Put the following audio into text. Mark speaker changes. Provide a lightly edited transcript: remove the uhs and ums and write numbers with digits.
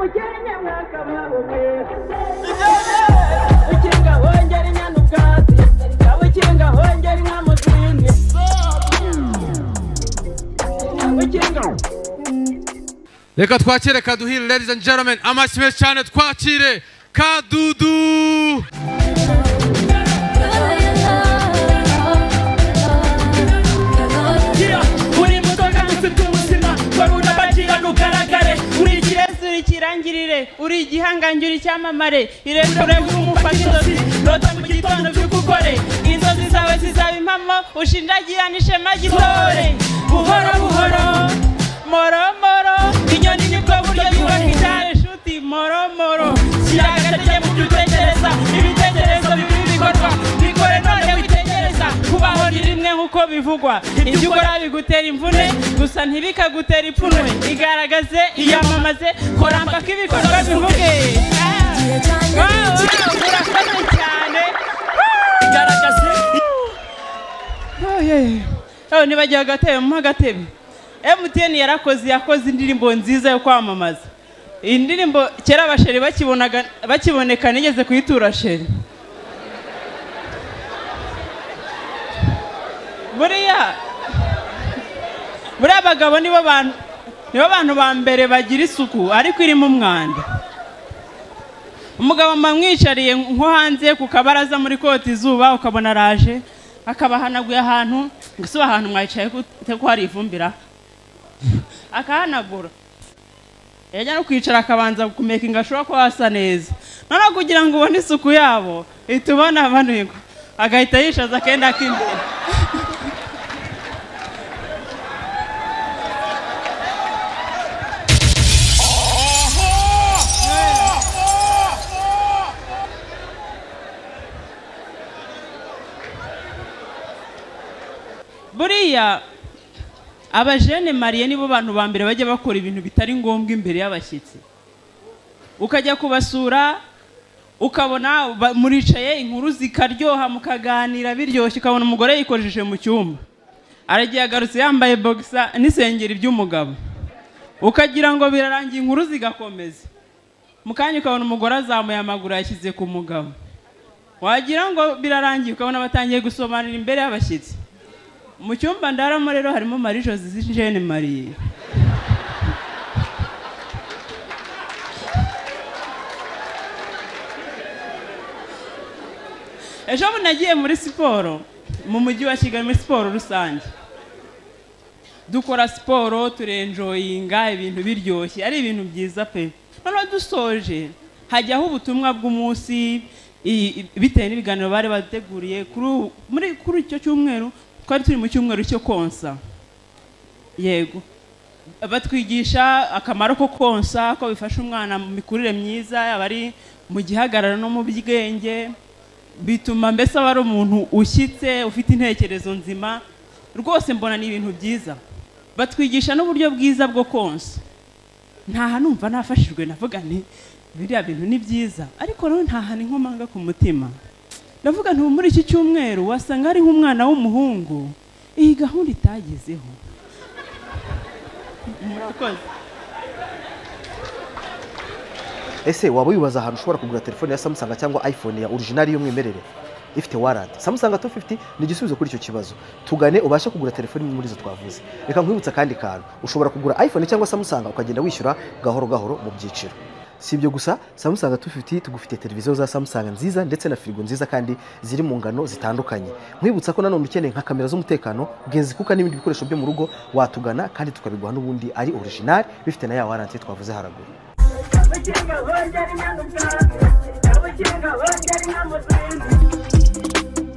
Speaker 1: Nyamukenya mwakababwe Ukinga hongera inyana ubwatsi Ukinga hongera inka mu zindi Ukinga.
Speaker 2: Reka twakire Kaduhire, ladies and gentlemen, amashyi menshi cyane twakire Kadudu.
Speaker 3: Uri muto kandi ufite ubuzima, kora unabagirana ugaragare, uri ikirezi
Speaker 1: uri ikirangirire, uri igihangange, uri icyamamare, irekure umufata inzozi, rota mu gitondo byuka ukore, inzozi zawe zizaba impamo, ushindagirane ishema gitore, buhoro buhoro, moro moro, inyoni nibwo buryo yubaka icyari inshuti, moro moro, shyira agatege mu byo utekereza, ibitekerezo bibi bikorwa, bikore none witegereza, kubaho ni rimwe nk'uko bivugwa, ibyo ukora bigutera imvune, gusa ntibikagutera ipfunwe, igaragaze, iyamamaze, kora mpaka ibikorwa bivuge. Wow, murakoze cyane.
Speaker 3: Igaragaze.
Speaker 1: Oh, nibagiwe agatebe, mumpe agatebe. MTN yarakoze, yakoze indirimbo nziza yo kwamamaza. Iyi ndirimbo kera abasheri bakibonaga bakiboneka nigeze kuyitura sheri. Buriya abagabo nibo bantu ba mbere bagira isuku ariko irimo umwanda. Umugabo mwamwicariye nko hanze ku kabaraza muri koti izuba ukabona araje akabahanaguye ahantu, gusa ahantu mwayicaye ko hari ivumbira akahanagura, yajya no kwicara akabanza kumekinga ashobora kuba hasa neza, noneho kugira ngo ubone isuku yabo ihita ubona abanego agahita yishaza akenda k'imbere. Buriya abajene mariye nibo bantu ba mbere bajya bakora ibintu bitari ngombwa imbere y'abashyitsi. Ukajya kubasura ukabona muricaye inkuru zikaryoha mukaganira biryoshye, ukabona umugore yikojeje mu cyumba aragiye agarutse yambaye boxer n'isengeri by'umugabo, ukagira ngo birarangiye inkuru zigakomeza. Mu kanya ukabona umugore azamuye amaguru yashyize ku mugabo, wagira ngo birarangiye, ukabona batangiye gusobanura imbere y'abashyitsi. Mu cyumba ndaramo rero harimo Marie Jose z'Jeune Marie. Ejo bundi nagiye muri siporo mu mujyi wa Kigali, muri siporo rusange. Dukora siporo turenjoyinga, ibintu biryoshye, ari ibintu byiza pe. Noneho dusoje hajyaho ubutumwa bw'umunsi bitewe n'ibiganiro bari bateguriye kuri icyo cyumweru. Twari turi mu cyumweru cyo konsa, yego batwigisha akamaro ko konsa, ko bifasha umwana mu mikurire myiza, yaba ari mu gihagararo no mu bwenge, bituma mbese aba ari umuntu ushyitse ufite intekerezo nzima. Rwose mbona ni ibintu byiza. Batwigisha n'uburyo bwiza bwo konsa. Ntaha numva nafashijwe, navuga nti biriya bintu ni byiza, ariko rero ntaha ni nkomanga ku mutima. Ndavuga nti muri iki cyumweru wasanga ari nk'umwana w'umuhungu iyi gahunda itagezeho. Murakoze.
Speaker 4: Ese waba wibaza ahantu ushobora kugura telefone ya Samsung cyangwa iPhone ya original y'umwimerere ifite warranty? Samsung 250 ni igisubizo kuri icyo kibazo. Tugane ubashe kugura telefone imwe muri izo twavuze. Reka nkwibutsa kandi kantu, ushobora kugura iPhone cyangwa Samsung ukagenda wishyura gahoro gahoro mu byiciro. Si ibyo gusa, Samsung 250 tugufite televiziyo za Samsung nziza ndetse na firigo nziza kandi ziri mu ngano zitandukanye. Nkwibutsa ko nanone ukeneye nka kamera z'umutekano, genzi kuka n'ibindi bikoresho byo mu rugo watugana kandi tukabiguha n'ubundi ari original bifite na ya warranty twavuze haraguru.
Speaker 1: Ukinga hongera inyana ubwatsi, ukinga hongera inka mu zindi.